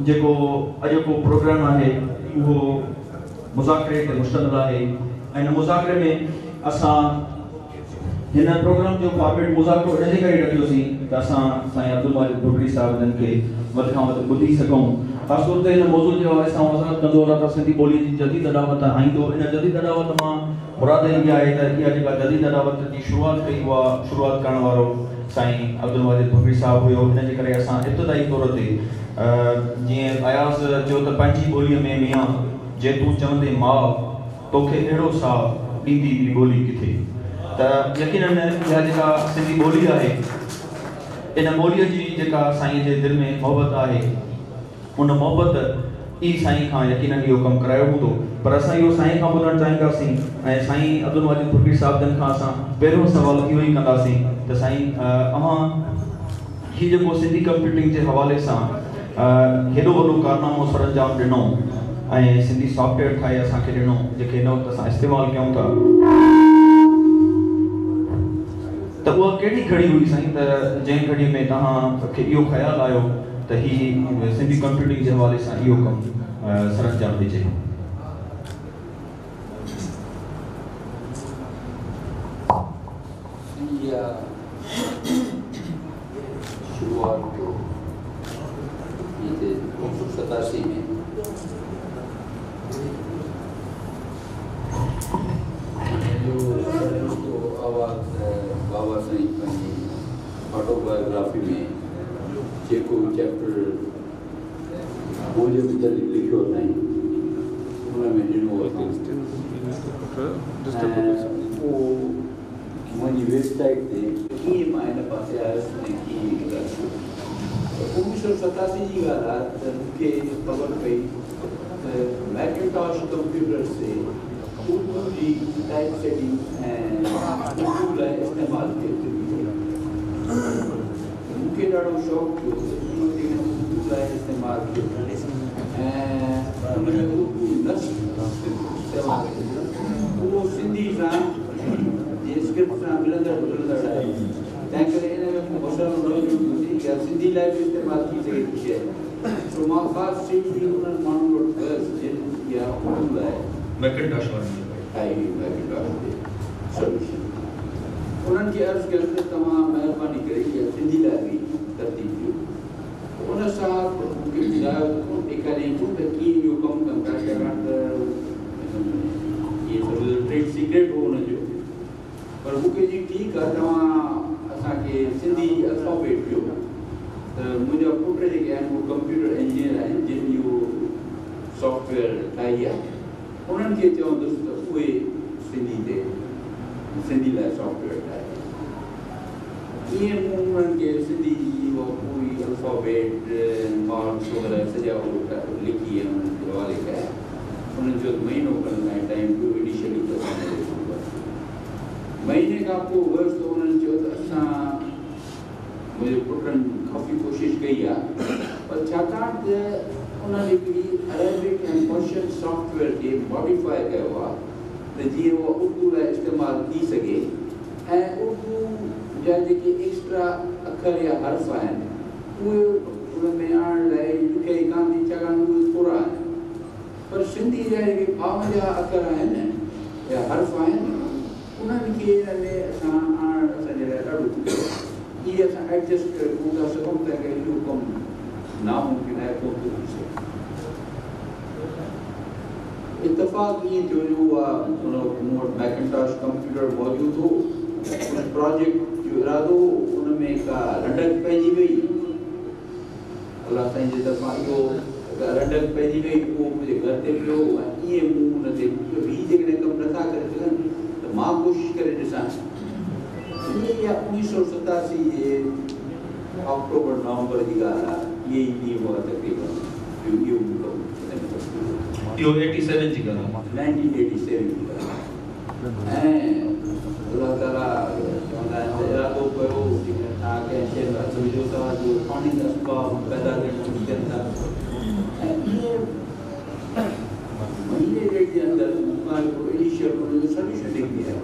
جيڪو اڄوڪو پروگرام آهي اهو مذاڪري تي مشتمل آهي ۽ ان مذاڪري ۾ اسان هن پروگرام جو فارميٽ مذاڪرو ان جي ڪري رکيوسين ته اسان سائين عبدالماجد ڀرڳڙي صاحب جن کي وڌ کان وڌ ٻڌي سگهون. خاص طور تي هن موضوع جي حوالي سان وضاحت ڪندو هلان ته سنڌي ٻوليء جي جديد اڏاوت آئيندو. ان جديد اڏاوت مان مراد اها آهي ته اها جيڪا جديد اڏاوت جي شروعات ڪئي اها شروعات ڪرڻ وارو سائين عبدالماجد ڀرڳڙي صاحب هيو. ان جي ڪري اسان ابتدائي طور تي جيئن اياز چيو ته پنهنجي ٻوليء ۾ ميان جي تون چوندين ماء توکي اهڙو ساء ڏيندي ٻي ٻولي ڪٿي. ته يقينن اها جيڪا سنڌي ٻولي آهي ان ٻوليء جي جيڪا سائين جي دل ۾ محبت آهي ان محبت ئي سائين کان يقينن اهو ڪم ڪرايو هوندو. پر اسان اهو سائين کان ٻڌڻ چاهينداسين ۽ سائين عبدالماجد ڀرڳڙي صاحب جن کان اسان پهريون سوال اهو ئي ڪنداسين ته سائين اوهان هي جيڪو سنڌي ڪمپيوٽنگ جي حوالي سان هيڏو وڏو ڪارنامو سرانجام ڏنو ۽ سنڌي سافٽويئر ٺاهي اسان کي ڏنو جيڪي هن وقت اسان استعمال ڪيون ٿا، ته اها ڪهڙي گهڙي هئي سائين ته جنهن گهڙي ۾ توهان کي اهو خيال آيو ته هي سنڌي ڪمپيوٽنگ جي حوالي سان اهو ڪم سرانجام ڏجي؟ اها شروعات جو هتي 1987 ۾ جو سرشتو آواز بابا سائين پنهنجي آٽوبايوگرافي ۾ جيڪو چيپٽر منهنجي متعلق لکيو اٿائين ان ۾ ڏنو اٿائين ۽ اهو منهنجي ويب سائيٽ تي ڪيئن مان هن پاسي آيس ۽ ڪيئن هي ڳالهه ٿيو ته 1987 جي ڳالهه آهي ته مون کي خبر پئي ته ميڪنٽاش ڪمپيوٽرز تي اردو جي ٽائيپ سيٽنگ ۽ اردو لاء استعمال ٿئي ٿي ته مون کي ڏاڍو شوق ٿيو ته اهو جيڪڏهن اردو لاء استعمال ٿئي ٿو ۽ ان ۾ اردو نثر استعمال ٿئي ٿو اهو سنڌي سان جي اسڪرپٽ سان ملندڙ جلندڙ آهي، تنهن ڪري ان ۾ ڪو مسئلو نه هجڻ گهرجي. اها سنڌي لاء به استعمال ٿي سگهي ٿي شيء. سو مان خاص سنڌ جي انهن ماڻهن وٽ ويس جن اها اردو لاء ميڪنٽاش وارن جي لاء. ٺاهي هئي ميڪنٽاش تي سوليوشن. انهن کي عرض ڪيم ته توهان مهرباني ڪري اها سنڌي لاء به ترتيب ڏيو. ته ان صاحب مون کي ٻڌايو ته ڏيکاريائين ته ڪيئن اهو ڪم ڪن ٿا، ڇاڪاڻ ته اهي سڀ ٽريڊ سيڪريٽ هو ان جو. پر مون کي چيائين ٺيڪ آهي توهان اسان کي سنڌي الفابيٽ ڏيو. ته منهنجا پٽ جيڪي آهن اهي ڪمپيوٽر انجنيئر آهن جن اهو سافٽويئر ٺاهي آهي، انهن کي چوندس ته اهي سنڌي تي سنڌي لاء سافٽويئر ٺاهي ڏين. ائين مون انهن کي سنڌي جي اها پوري الفابيٽ مارڪس وغيره سڄا اهو لکي ۽ انهن جي حوالي ڪيا. انهن چيو ته مهينو کن تائين ٽائيم ڏيو انيشلي ته اسان ان تي ڪم ڪنداسين. مهيني کان پوء ويس ته انهن چيو ته اسان منهنجي پٽن ڪافي ڪوشش ڪئي آهي پر ڇاڪاڻ ته انهن هڪڙي عربڪ ۽ پرشين سافٽ ويئر کي ماڊيفاء ڪيو آهي ته جيئن اها اردو لاء استعمال ٿي سگهي ۽ اردو جا جيڪي ايڪسٽرا اکر يا حرف آهن اهي ان ۾ آڻڻ لاء ڏکيائي ڪانه ٿي ڇاڪاڻ اهي ٿورا آهن پر سنڌي جا جيڪي 52 اکر آهن يا حرف آهن انهن کي ان ۾ اسان آڻڻ اسان جي لاء ڏاڍو ڏکيو آهي. اهي اسان ايڊجسٽ ڪري ڪونه ٿا سگهون تنهن ڪري اهو ڪم ناممڪن آهي ڪونه ٿو ٿي سگهي. اتفاق ائين ٿيو جو اها ان وقت مون وٽ ميڪنٽاش ڪمپيوٽر موجود هو. ان پراجيڪٽ جو ارادو هو ان ۾ ڪا رنڊڪ پئجي وئي. الله سائين جي طرفان اهو ڪا رنڊڪ پئجي وئي اهو منهنجي گهر تي پيو ۽ ائين مون ان تي چيو هي جيڪڏهن ڪم نٿا ڪري سگهن ته مان ڪوشش ڪري ڏسان. ائين اها 1987 جي آڪٽوبر نومبر جي ڳالهه آهي. اهي ئي ڏينهن هئا تقريبن جو اهو مون ڪم ان ۾ ڪم ڪيو. اهو ايٽي سيون جي ڳالهه آهي. 1987 جي ڳالهه آهي ۽ الله تعاليٰ چوندا آهن ته ارادو ڪيو جيڪڏهن توهان ڪنهن شيء ۾ هٿ وجهو ٿا جو پاڻهي اسباب پيدا ٿيڻ شروع ٿين ٿا ۽ ائين مهيني ڏيڍ جي اندر مون کان هڪڙو انيشل ان جو سوليوشن نڪري آيو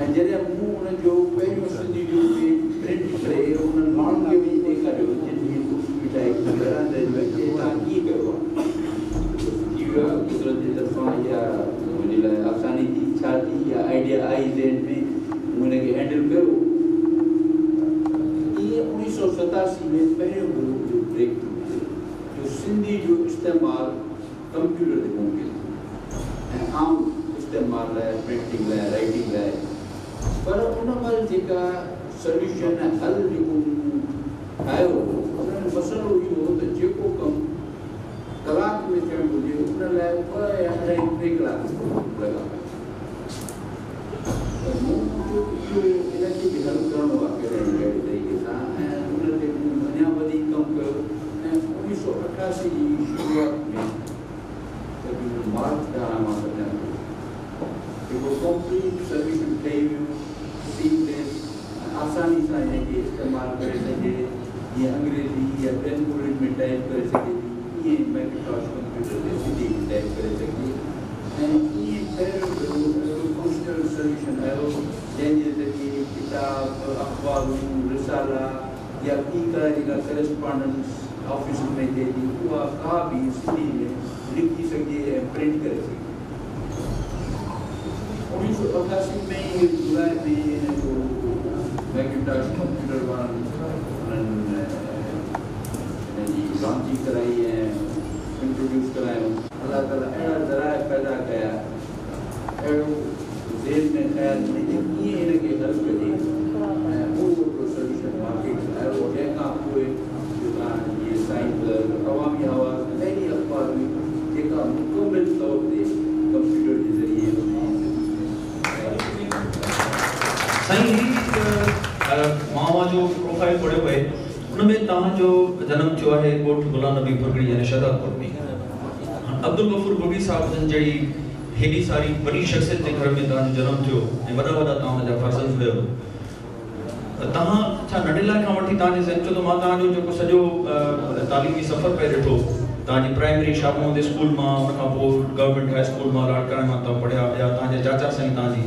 ۽ جڏهن مون ان جو پهريون سنڌي جو پيج پرنٽ ڪري انهن ماڻهن کي وڃي ڏيکاريو جن هي بڪس به ٺاهي گهران ته هتان قدرت جي طرفان اها منهنجي لاءِ آساني ٿي. ڇا ٿي، اها آئيڊيا آئي ذهن ۾، مون هن کي هينڊل ڪيو. ائين 1987 ۾ پهريون ڀيرو اهو بريڪ ٿرو ٿيو جو سنڌي جو استعمال ڪمپيوٽر تي ممڪن ٿيو ۽ عام استعمال لاءِ، پرنٽنگ لاءِ، رائٽنگ لاءِ. پر ان مهل جيڪا سوليوشن حل جيڪو مون ٺاهيو هو، ان ۾ مسئلو اهو هو ته جيڪو ڪم ڪلاڪ ۾ ٿيڻ گهرجي ان لاءِ 2 يا 2.5 3 ڪلاڪ لڳا پيا. ته مون سوچيو اهو ان کي به حل ڪرڻو آهي ڪهڙي نه ڪهڙي طريقي سان، ۽ ان تي مون اڃا وڌيڪ ڪم ڪيو. ۽ 1988 جي شروعات ۾ تقريبن مارچ ڏهاڙا مان سمجهان ٿو هڪڙو ڪمپليٽ سوليوشن ٺهي ويو، سيمليس ۽ آساني سان هن کي استعمال ڪري سگهجي، جيئن انگريزي يا ٻين ٻولين ۾ ٽائيپ ڪري سگهجي ٿي، ائين ميڪنٽاش ڪمپيوٽر تي سنڌي ۾ ٽائيپ ڪري سگهجي. ۽ ائين پهريون ڀيرو اهڙو فنڪشنل سوليوشن آيو جنهن جي ذريعي ڪتاب، اخبارون، رسالا يا ٻي ڪا جيڪا ڪريسپانڊنس آفيسن ۾ ٿئي ٿي اها ڪا به سنڌي ۾ لکي سگهجي ۽ پرنٽ ڪري سگهجي. 1988 ۾ ئي جولاءِ ۾ هن جو ميڪنٽاش ڪمپيوٽر وارن انهن هن جي لانچنگ ڪرائي ۽ انٽروڊيوس ڪرايو. الله تعاليٰ اهڙا ذرائع پيدا ڪيا، اهڙو ذهن ۾ خيال کڻي ته ڪيئن هن کي حل ڪجي، ۽ اهو هڪڙو سوليوشن مارڪيٽ ۾ آيو. جنهن کان پوءِ جيڪا جيئن سائين عوامي آواز پهرين اخبار هئي جيڪا مڪمل طور تي ڪمپيوٽر جي ذريعي. سائين، هي مان اوهان جو پروفائل پڙهيو پئي، ان ۾ توهان جو جنم ٿيو آهي ڳوٺ غلام نبي ڀرڳڙي يعني شهدادپور ۾. عبدل غفور ڀرڳڙي صاحب جن جهڙي هيڏي ساري وڏي شخصيت جي گهر ۾ توهان جو جنم ٿيو ۽ وڏا وڏا توهان جا فرزند هيو. توهان ڇا ننڍي لاءِ کان وٺي توهان جي ذهن ڇو ته مان توهان جو جيڪو سڄو تعليمي سفر پئي ڏٺو، توهان جي پرائمري شاهه محمد اسڪول مان، ان کان پوءِ گورنمينٽ هاءِ اسڪول مان لاڙڪاڻي مان توهان پڙهيا، يا توهان جي چاچا سائين توهان جي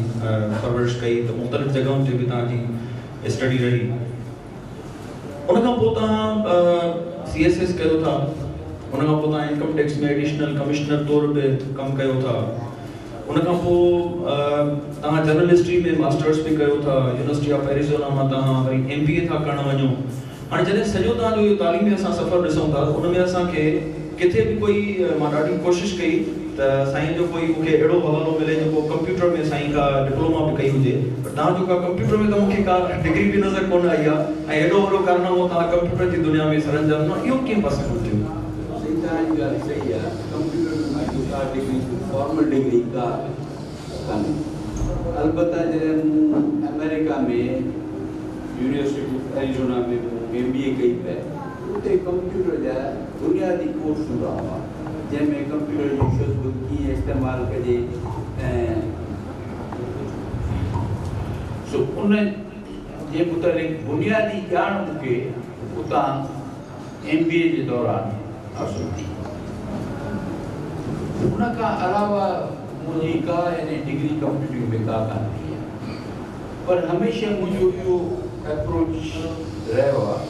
پرورش ڪئي، ته مختلف جڳهين تي به توهان جي اسٽڊي رهي. ان کان پوءِ توهان سي ايس ايس ڪيو ٿا، ان کان پوءِ توهان انڪم ٽيڪس ۾ ايڊيشنل ڪمشنر طور به ڪم ڪيو ٿا، ان کان پوءِ توهان جنرل هسٽري ۾ ماسٽرس به ڪيو ٿا، يونيورسٽي آف ايريزونا مان توهان وري ايم بي اي ٿا ڪرڻ وڃو. هاڻي جڏهن سڄو توهان جو اهو تعليمي اسان سفر ڏسون ٿا، ان ۾ اسان کي ڪٿي به ڪوئي، مان ڏاڍي ڪوشش ڪئي ته سائين جو ڪوئي مون کي اهڙو حوالو ملي جيڪو ڪمپيوٽر ۾ سائين ڪا ڊپلوما به ڪئي هجي، پر توهان جو ڪا ڪمپيوٽر ۾ ته مون کي ڪا ڊگري به نظر ڪونه آئي آهي، ۽ ايڏو وڏو ڪارنامو توهان ڪمپيوٽر جي دنيا ۾ سرانجام ڏنو، اهو ڪيئن پاسيبل ٿيو؟ صحيح، توهان جي ڳالهه صحيح آهي. ڪمپيوٽر ۾ منهنجي ڪا ڊگري، فارمل ڊگري ڪا ڪانهي. البته جڏهن مون آمريڪا ۾ يونيورسٽي آف ايريزونا ۾ مون ايم بي اي ڪئي پئي، اتي ڪمپيوٽر جا بنيادي ڪورس هوندا هئا، جنهن ۾ ڪمپيوٽر جي شزبت ڪيئن استعمال ڪجي، ۽ سو ان جي متعلق بنيادي ڄاڻ مون کي اتان ايم بي اي جي دوران حاصل ٿي. ان کان علاوه منهنجي ڪا يعني ڊگري ڪمپيوٽنگ ۾ ڪا ڪانه ٿي آهي، پر هميشه منهنجو اهو اپروچ رهيو آهي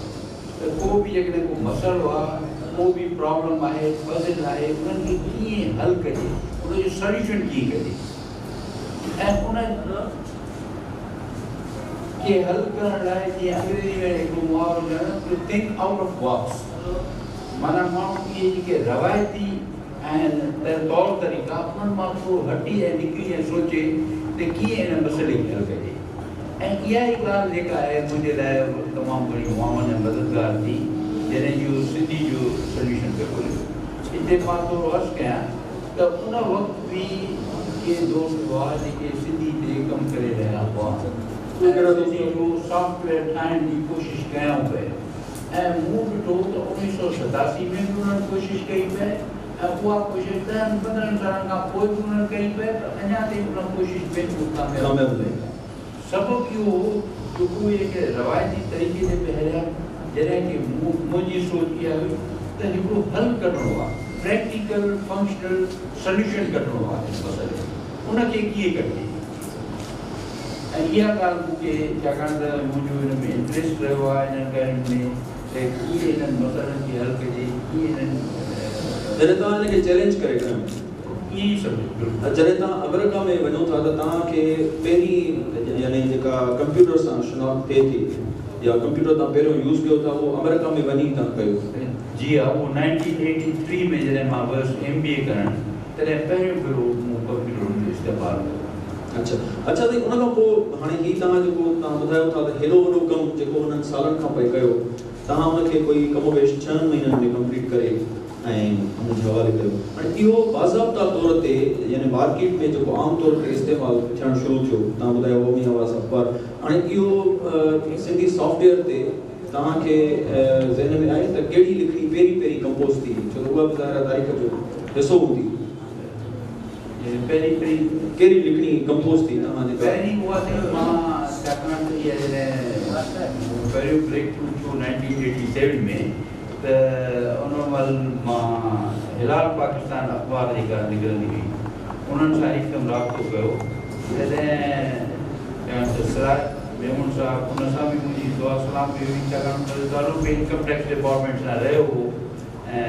ته ڪو به جيڪڏهن ڪو مسئلو آهي، ڪو به پرابلم آهي، پزل آهي، انهن کي ڪيئن حل ڪجي، ان جو سوليوشن ڪيئن ڪجي، ۽ ان کي حل ڪرڻ لاءِ جيئن انگريزي ۾ هڪڙو محاورو چوندا، ٿنڪ آئوٽ آف باڪس، معنيٰ ماڻهو اهي جيڪي روايتي آهن طور طريقا، انهن مان ٿورو هٽي ۽ نڪري ۽ سوچي ته ڪيئن هن مسئلي کي حل ڪجي. ۽ اها ئي ڳالهه جيڪا آهي منهنجي لاءِ تمام گهڻي معاون ۽ مددگار ٿي جڏهن اهو سنڌي جو سوليوشن پيو ڳولهيو. هتي مان ٿورو عرض ڪيان ته ان وقت به ڪي دوست هئا جيڪي سنڌي تي ڪم ڪري رهيا هئا ۽ سنڌي جو سافٽ ويئر ٺاهڻ جي ڪوشش ڪيائون پئي، ۽ مون ڏٺو ته 1987 ۾ به انهن ڪوشش ڪئي پئي، ۽ اها ڪوشش 10 15 سالن کان پوءِ به انهن ڪئي پئي، پر اڃا تائين ان ڪوشش ۾ اهو ڪامياب نه. سبب اهو هو جو اهي جيڪي روايتي طريقي تي پئي هليا، جڏهن ڪه منهنجي سوچ اها هئي ته هڪڙو حل ڪڍڻو آهي، پريڪٽيڪل فنڪشنل سوليوشن ڪڍڻو آهي هن مسئلي جو، ان کي ڪيئن ڪڍجي. ۽ اها ڳالهه مون کي، ڇاڪاڻ ته منهنجو هن ۾ انٽريسٽ رهيو آهي انهن ڳالهين ۾ ته ڪيئن انهن مسئلن کي حل ڪجي، ڪيئن انهن جڏهن توهان هن کي چئلينج ڪري کنيو، ائين ئي سمجهو. جڏهن توهان آمريڪا ۾ وڃو ٿا ته توهان کي پهرين يعني جيڪا ڪمپيوٽر سان شناخت ٿئي ٿي يا ڪمپيوٽر توهان پهريون يوز ڪيو ٿا اهو آمريڪا ۾ وڃي توهان ڪيو؟ جي ها، اهو 1983 ۾ جڏهن مان ويس ايم بي اي ڪرڻ تڏهن پهريون ڀيرو مون ڪمپيوٽر جو استعمال ڪيو. اڇا اڇا سائين، ان کان پوءِ هاڻي هي توهان جيڪو توهان ٻڌايو ٿا ته هيڏو وڏو ڪم جيڪو هنن سالن کان پئي ڪيو، توهان ان کي ڪوئي ڪم و بيش 6 مهينن ۾ ڪمپليٽ ڪري ۽ هن جي حوالي ڪيو. هاڻي اهو باضابطا طور تي يعني مارڪيٽ ۾ جيڪو عام طور تي استعمال ٿيڻ شروع ٿيو، توهان ٻڌايو قومي آواز اخبار، هاڻي اهو سنڌي سافٽ ويئر تي توهان کي ذهن ۾ آهي ته ڪهڙي لکڻي پهرين پهرين ڪمپوز ٿي؟ ڇو ته اها به ظاهر تاريخ جو حصو هوندي. پهرين پهرين ڪهڙي لکڻي ڪمپوز ٿي توهان جي؟ پهرين اها ٿي، مان ڇاڪاڻ ته اها جڏهن پهريون بريڪ ٿرو ٿيو 1987 ۾ ته ان مهل مان هلال پاڪستان اخبار جيڪا نڪرندي هئي انهن سان هڪدم رابطو ڪيو. تڏهن سراج ميمڻ صاحب ان سان به منهنجي دعا سلام به هئي، ڇاڪاڻ ته تعلق به انڪم ٽيڪس ڊپارٽمينٽ سان رهيو هو ۽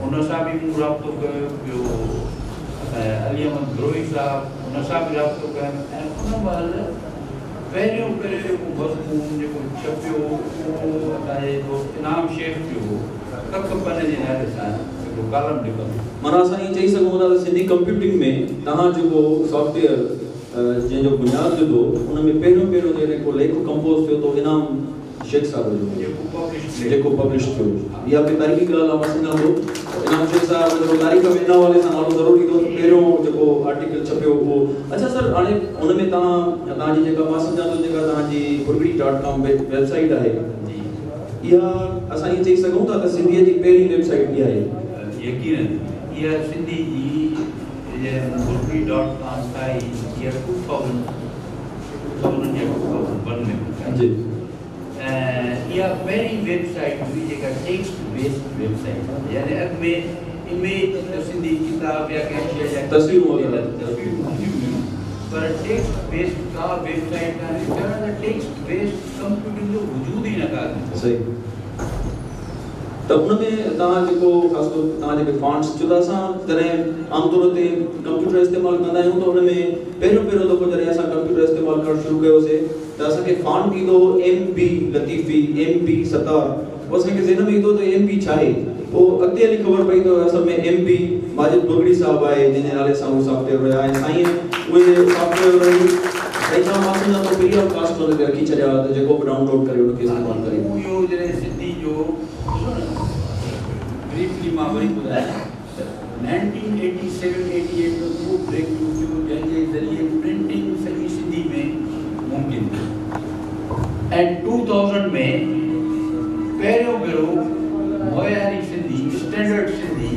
ان سان به مون رابطو ڪيو. ٻيو اسان جا علي احمد بروهي صاحب، ان سان به رابطو ڪيم ۽ ان مهل پهريون پهريون جيڪو مضمون جيڪو ڇپيو اهو اسان جي دوست انعام شيخ جو هو، ڪک پن جي نالي سان هڪڙو ڪالم لکندو. معنيٰ اسان ائين چئي سگهون ٿا ته سنڌي ڪمپيوٽنگ ۾ توهان جيڪو سافٽ ويئر جنهن جو بنياد وڌو ان ۾ پهريون پهريون جڏهن ڪو ليک ڪمپوز ٿيو ته انعام شيخ صاحب جو جيڪو پبلش ٿيو. اها به تاريخي ڳالهه آهي، مان سمجهان ٿو انعام شيخ صاحب جو تاريخ ۾ ان حوالي سان نالو ضرور ايندو ته پهريون جيڪو آرٽيڪل ڇپيو اهو. اڇا سر، هاڻي ان ۾ توهان توهان جي جيڪا مان سمجهان ٿو جيڪا توهان جي برگڙي ڊاٽ ڪام ويب سائيٽ آهي، اها اسان ائين چئي سگهون ٿا ته سنڌيءَ جي پهرين ويب سائيٽ اها آهي؟ يقينن اها سنڌي جي برگڙي ڊاٽ ڪام ٺاهي اها 2000 يا 2001 ۾ جي. ۽ اها پهرين ويب سائيٽ هئي جيڪا ٽيڪسٽ بيسڊ ويب سائيٽ، يعني اڳ ۾ اميج ته سنڌي ڪتاب يا ڪنهن شيءِ جا تصويرون وغيره تصويرون هونديون هيون، پر ٽيڪسٽ بيسڊ ڪا ويب سائيٽ ڪانه هئي، ڇاڪاڻ ته ٽيڪسٽ بيسڊ ڪمپيوٽنگ جو وجود ئي نه ڪانه. صحيح، ته ان ۾ توهان جيڪو خاص طور توهان جيڪي فانٽس، ڇو ته اسان جڏهن عام طور تي ڪمپيوٽر استعمال ڪندا آهيون ته ان ۾ پهريون پهريون دفعو جڏهن اسان ڪمپيوٽر استعمال ڪرڻ شروع ڪيوسين ته اسان کي فانٽ ايندو هو ايم بي لطيفي، ايم بي ستار. پوءِ اسان کي ذهن ۾ ايندو ته ايم بي ڇا آهي؟ پوءِ اڳتي هلي خبر پئي ته اصل ۾ ايم بي ماجد برگڙي صاحب آهي جنهن جي نالي سان اهو سافٽ ويئر هيا ۽ سائين اهي سافٽ ويئر سائين صاحب مان سمجهان ٿو فري آف ڪاسٽ هن تي رکي ڇڏيا ته جيڪو به ڊائون لوڊ ڪري ان کي استعمال ڪري. اهو جڏهن سنڌي جو ڏسو نه، بريفلي مان وري ٻڌايان ته 1987-88 ۾ اهو بريڪ ٿرو ٿيو جنهن جي ذريعي پرنٽنگ سڄي سنڌي ۾ ممڪن ٿي ۽ 2000 ۾ پهريون ڀيرو معياري سنڌي، اسٽينڊرڊ سنڌي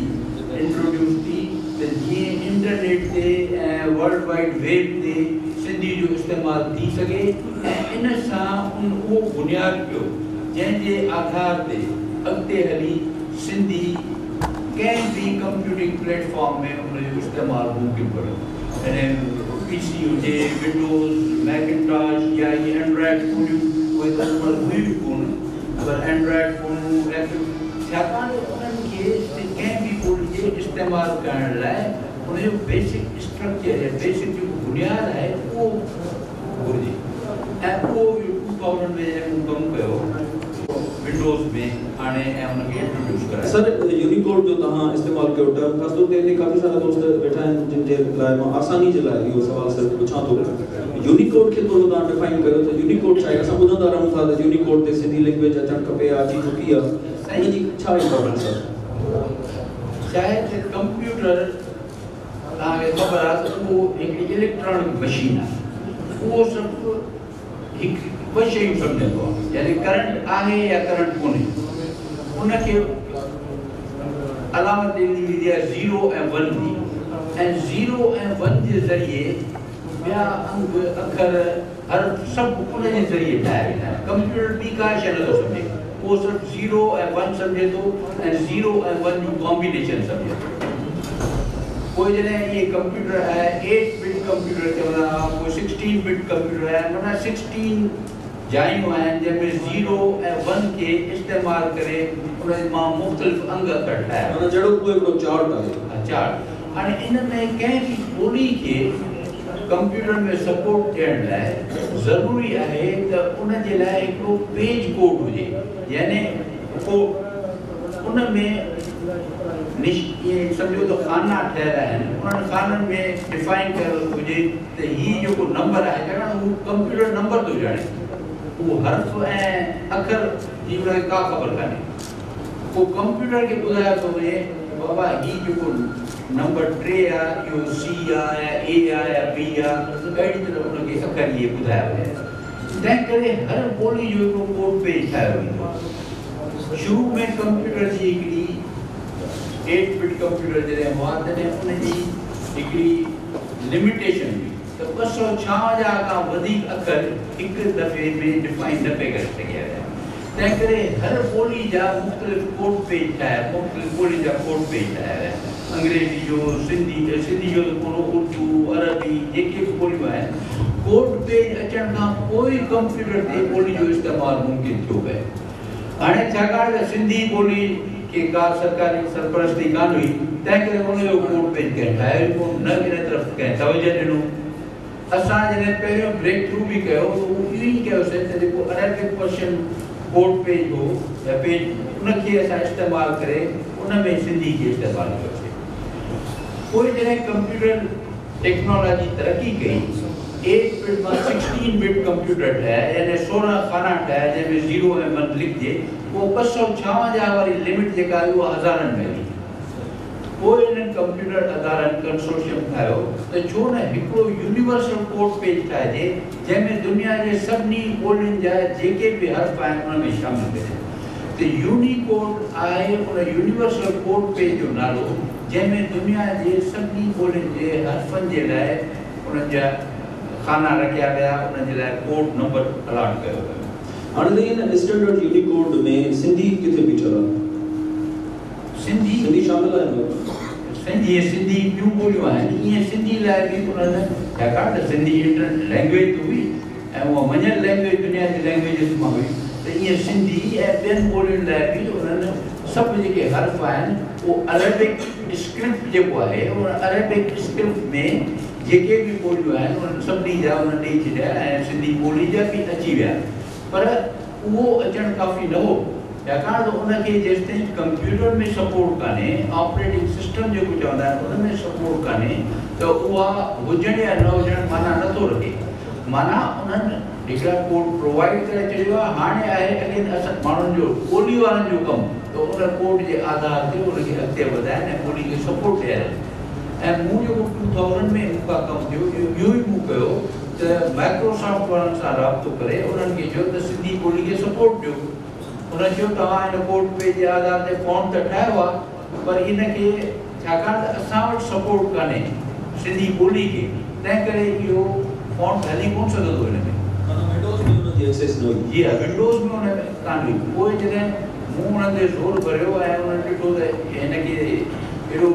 انٽروڊيوس ٿي ته جيئن انٽرنيٽ تي ۽ ورلڊ وائيڊ ويب تي سنڌي جو استعمال ٿي سگهي ۽ ان سان ان اهو بنياد پيو جنهن جي آڌار تي اڳتي هلي سنڌي ڪنهن به ڪمپيوٽنگ پليٽ فارم ۾ ان جو استعمال ممڪن پيو. يعني پي سي هجي، ونڊوز، ميڪنٽاش يا اهي اينڊرائيڊ فونيون، اهي ته ان مهل هيون ئي ڪونه، پر اينڊرائيڊ فونون، ايپل، ڇاڪاڻ ته انهن کي ڪنهن به ٻولي جي استعمال ڪرڻ لاءِ ان جو بيسڪ اسٽرڪچر يا بيسڪ جيڪو بنياد آهي اهو گهرجي. ۽ اهو 2000 ۾ جڏهن مون ڪم ڪيو ونڊوز ۾ آڻي ۽ ان کي انٽروڊيوس ڪرايو. سر، يونيڪوڊ جو توهان استعمال ڪيو ٽرم، خاص طور تي هتي ڪافي سارا دوست ويٺا آهن جن جي لاءِ مان آساني جي لاءِ اهو سوال صرف پڇان ٿو. يونيڪوڊ کي ٿورو توهان ڊفائن ڪيو ته يونيڪوڊ ڇا آهي؟ اسان ٻڌندا رهون ٿا ته يونيڪوڊ تي سنڌي لينگويج اچڻ کپي، اچي چڪي آهي، ان جي ڇا امپارٽنس آهي؟ چاهي ته ڪمپيوٽر توهان کي خبر آهي ته اهو هڪڙي اليڪٽرانڪ مشين آهي، اهو سڀ هڪ ٻه شيون سمجهندو آهي، يعني ڪرنٽ آهي يا ڪرنٽ ڪونهي. ان کي علامت ڏني ويندي آهي 0 ۽ 1 جي، ۽ 0 ۽ 1 جي ذريعي ٻيا انگ اکر هر سڀ ان جي ذريعي ٺاهيا ويندا آهن. ڪمپيوٽر ٻي ڪا شيءِ نٿو سمجهي، اهو صرف 0 ۽ 1 سمجهي ٿو ۽ 0 ۽ 1 جون ڪامبينيشن سمجهي ٿو. پوءِ جڏهن اهي ڪمپيوٽر آيا، 8 بٽ ڪمپيوٽر چوندا هئا، پوءِ 16 بٽ ڪمپيوٽر آيا، معنيٰ 16 جايون آهن جنهن ۾ 0 ۽ 1 کي استعمال ڪري ان مان مختلف انگ اکر ٺاهيا. معنيٰ جهڙو اهو هڪڙو چارٽ آهي. ها، چارٽ. हाणे इन में कंहिं बि ॿोली खे कंप्यूटर में सपोर्ट ॾियण लाइ ज़रूरी आहे त उन जे लाइ हिकिड़ो पेज कोड हुजे, यानी को उन में सम्झो त खाना ठहियल आहिनि, उन्हनि खाननि में डिफाइन कयल हुजे त हीउ जेको नंबर आहे, छाकाणि हू कंप्यूटर नंबर थो ॼाणे, उहो हर्फ ऐं अखर जी हुनखे का ख़बर कान्हे। पोइ कंप्यूटर खे ॿुधायो थो वञे बाबा हीउ जेको नंबर 3 आहे इहो सी आहे या ए आहे या बी आहे, अहिड़ी तरह हुनखे अखर इहे ॿुधाया वञनि। तंहिं करे हर ॿोली जो हिकिड़ो कोड पेज ठाहियो वेंदो आहे। शुरू में कंप्यूटर जी हिकिड़ी 8 बिट कंप्यूटर जॾहिं हुआ तॾहिं उनजी हिकिड़ी लिमिटेशन हुई त 256 खां वधीक अखर हिकु दफ़े में डिफाइन न पए करे सघिया विया। तंहिं करे हर ॿोली जा मुख़्तलिफ़ कोड पेज ठाहिया, मुख़्तलिफ़ ॿोली जा कोड पेज ठाहिया विया। अंग्रेज़ी जो, सिंधी सिंधी जो त कोन, उर्दू, अरबी जेके बि ॿोलियूं आहिनि, कोड पेज अचण खां पोइ कंप्यूटर ते ॿोली जो इस्तेमालु मुमकिन थियो पए। हाणे छाकाणि त सिंधी ॿोली खे का सरकारी सरपरस्ती कान हुई, तंहिं करे उनजो कोड पेज कंहिं ठाहियो ई कोन, न इन तरफ़ कंहिं तवजो ॾिनो। असां जॾहिं पहिरियों ब्रेक थ्रू बि कयो त उहो इहो ई कयोसीं त जेको अरबिक पर्शियन कोड पेज हो या पेज, उनखे असां इस्तेमालु करे उन में सिंधी खे इस्तेमालु कयोसीं। पोइ जॾहिं कंप्यूटर टेक्नोलॉजी तरक़ी कई, 8 बिट मां 16 बिट कंप्यूटर ठाहिया, यानी 16 खाना ठाहिया जंहिंमें 0 ऐं 1 लिखिजे, उहो 256 वारी लिमिट जेका आई उहा हज़ारनि में हली। पोइ इन्हनि कंप्यूटर अदारनि कंसोर्शियम ठाहियो त छो न हिकिड़ो यूनिवर्सल कोड पेज ठाहिजे जंहिंमें दुनिया जे सभिनी ॿोलियुनि जा जेके बि हर्फ आहिनि उन में शामिल कजे। त यूनिकोड आहे उन यूनिवर्सल कोड पेज जो नालो जंहिंमें दुनिया जे सभिनी ॿोलियुनि जे हर्फनि जे लाइ उन्हनि जा खाना रखिया विया, उन्हनि जे लाइ कोड नंबर अलाट कयो वियो। हाणे इन स्टैंडर्ड यूनिकोड में सिंधी किथे बीठल आहे? सिंधी सिंधी शामिल आहे? सिंधी सिंधी ॿियूं ॿोलियूं आहिनि, ईअं सिंधी लाइ बि उन्हनि, छाकाणि त सिंधी इंटरनेट लैंग्वेज हुई ऐं उहा मञियल लैंग्वेज दुनिया जी लैंग्वेजस मां हुई, त ईअं सिंधी ऐं ॿियनि ॿोलियुनि लाइ बि उन्हनि सभु जेके हर्फ आहिनि उहो अरबिक स्क्रिप्ट जेको आहे उन अरबिक स्क्रिप्ट में जेके बि ॿोलियूं आहिनि उन्हनि सभिनी जा उन्हनि ॾेई छॾिया ऐं सिंधी ॿोली जा बि अची विया। पर उहो अचणु काफ़ी न हो, छाकाणि त उनखे जेसि ताईं कंप्यूटर में सपोर्ट कान्हे, ऑपरेटिंग सिस्टम जेको चवंदा आहिनि उन में सपोर्ट कान्हे, त उहा हुजणु या न हुजणु माना नथो रखे। माना उन्हनि हिकिड़ा कोड प्रोवाइड करे छॾियो आहे। हाणे आहे अगेन असां माण्हुनि जो, ॿोली वारनि जो कमु त उन कोड जे आधार ते उनखे अॻिते वधाइनि ऐं ॿोली खे सपोर्ट ॾियारनि। ऐं मूं जेको 2000 में मूंखां कमु थियो, इहो ई मूं कयो त माइक्रोसॉफ्ट वारनि सां राब्तो करे उन्हनि खे चयो त सिंधी ॿोली खे सपोर्ट ॾियो। उन्हनि चयो तव्हां हिन कोड पेज जे आधार ते फॉर्म त ठाहियो आहे, पर इनखे छाकाणि त असां वटि सपोर्ट कान्हे सिंधी ॿोली खे, तंहिं करे इहो फॉर्म हली कोन सघंदो हिन में। विंडोज़ में हुनजी एक्सेस न हुई? जी हा, विंडोज़ में हुन में कान हुई। पोइ जॾहिं मूं हुननि ते ज़ोर भरियो ऐं उन्हनि ॾिठो त हिनखे एॾो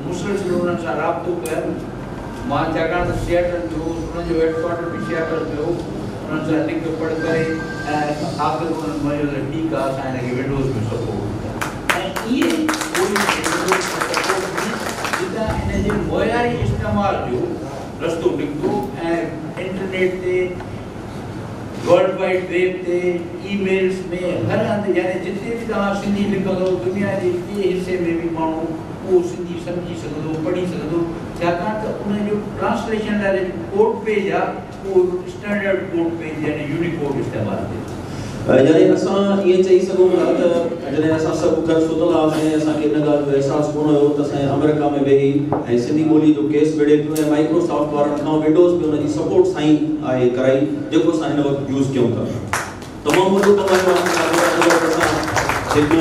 मुसलसिल हुननि सां राब्तो कयमि मां, छाकाणि त सियाटल में हुउसि, हुननि जो हेडक्वार्टर बि सियाटल में हो, हुननि सां लिख पढ़ करे ऐं आख़िर हुननि मञियो त ठीकु आहे, असां हिनखे विंडोज़ में सपोर्ट ॾियूं था। ऐं ईअं कोई विंडोज़ में सपोर्ट ॾिनी जितां हिन जे मुयारी इस्तेमाल जो रस्तो निकितो ऐं इंटरनेट ते, वर्ल्ड वाइड वेब ते, ईमेल्स में, हर हंधि, यानी जिते बि तव्हां सिंधी लिखंदव दुनिया जे कंहिं हिसे में बि माण्हू उहो सिंधी सम्झी सघंदो, पढ़ी सघंदो, छाकाणि त उनजो ट्रांसलेशन लाइ जेको कोड पेज आहे उहो स्टैंडर्ड कोड पेज यानी यूनिकोड इस्तेमालु थिए थो। यानी असां ईअं चई सघूं था त जॾहिं असां सभु घर सुतल हुआसीं, असांखे इन ॻाल्हि जो अहसासु कोन हुयो त असांजे अमेरिका में वेही ऐं सिंधी ॿोली जो केस विड़े पियो ऐं माइक्रोसॉफ्ट वारनि खां विंडोज़ पे हुनजी सपोर्ट साइन आहे कराई, जेको असां हिन वक़्तु यूज़ कयूं था। तमामु वॾो कमु आहे असां जेको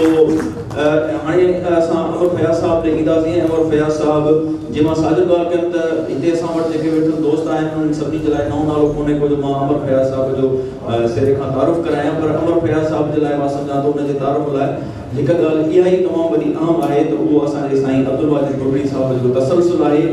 हाणे असां अमर फयाज़ साहब ते ईंदासीं। अमर फयाज़ साहब जे मां साॻियो ॻाल्हि कयमि त हिते असां वटि जेके वेठल दोस्त आहिनि उन्हनि सभिनी जे लाइ नओं नालो कोन्हे को जो मां अमर फयाज़ साहब जो सिरे खां तारुफ़ करायां, पर अमर फयाज़ साहब जे लाइ मां सम्झां थो हुनजे तारुफ़ लाइ हिकु ॻाल्हि इहा ई तमामु वॾी अहम आहे त उहो असांजे साईं अब्दुल वाजिद बुगड़ी साहब जो तसलसुल आहे।